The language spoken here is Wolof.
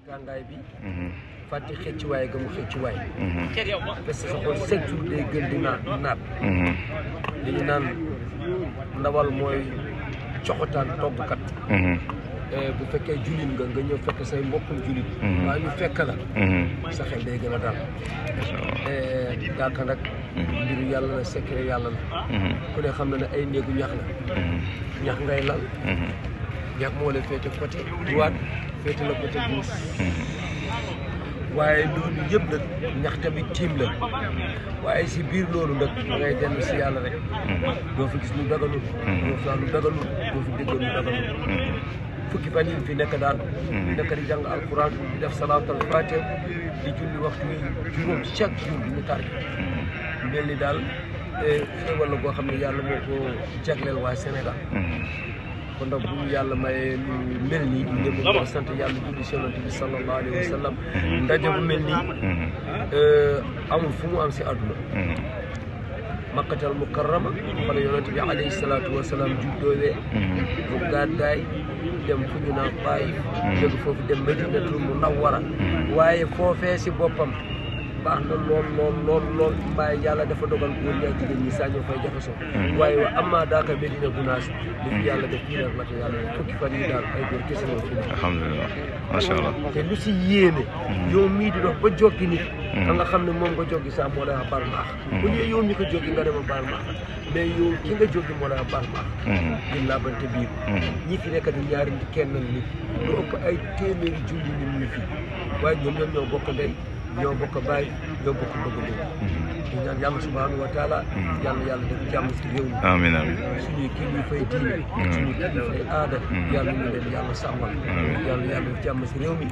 tàngaay bi fàtte xëcc waay ga mu xëcc waay parce que sa xol chaque jour day gën di naat li ñu naan ndawal mooy coxotaan toggkat bu fekkee jullit nga ñëw fekk say mbokkum jullit waa ñu fekk la sa xel day gën a dal daaka nag mbiru yàlla la secret yàlla la ku ne xam na ne ay néegu ñax la ñax ngay lal ñax moo la féete côté droite féete la côté gauche waaye loolu yëpp nag ñax tamit tiim la waaye si biir loolu nag da ngay dellu si yàlla rek doo fi gis lu daganul doo fi lu daganul doo fi dégg lu daganul fukki fan yi fi nekk daal nekk di jàng alquran di def salaatul faatiha di julli waxtu yi juróom chaque jour bi ñu tàrgi mel ni daal xéwal la boo xam ne yàlla moo ko jagleel waa Sénégal kon nag bu ñu yàlla mayee lu mel nii ñu ngi ko sant yàlla julli si yonent bi sallallahu alayhi wa sallam ndaje bu mel nii amul fu mu am si àdduna makkatal mukarrama fa la yonent bi alayhi salaatu wa salaam juddoowee mu gàddaay dem fu ñu naan Taayif jóge foofu dem Madinatul Munawwara waaye foofee si boppam baax na lool mbaay yàlla dafa dogal góor ñaa jigéen ñi saa ñoo fay jaxasoo waaye wa amma daaka Medina Gunaas li fi yàlla def fii rek la ko yàlla fukki fan yi daal ay góor kese ñoo fi ne alhamdulilah macha allah te lu si yéeme yow mii di dox ba joggi nit ka nga xam ne moom nga joggi saa moo lay baal maax bu ñëwee yow mi ko joggi nga dema baal maax mais yow ki nga joggi moo lay baal maax ñun laa bante biir ñi fi nekk di ñaari nit kenn nit lu ëpp ay téeméeri junni nit ñu fi waaye ñoom ñoo bokk ndey ñoo bokk bàyyi ñoo bokk bëgg ñu ñaan yàlla subhanahu wa taala yàlla def jàmm si réew mi amiin amiin suñuy kilifay diine suñuy kilifay aada yàlla ñu leen yàlla sàmmal yàlla def jàmm si réew mi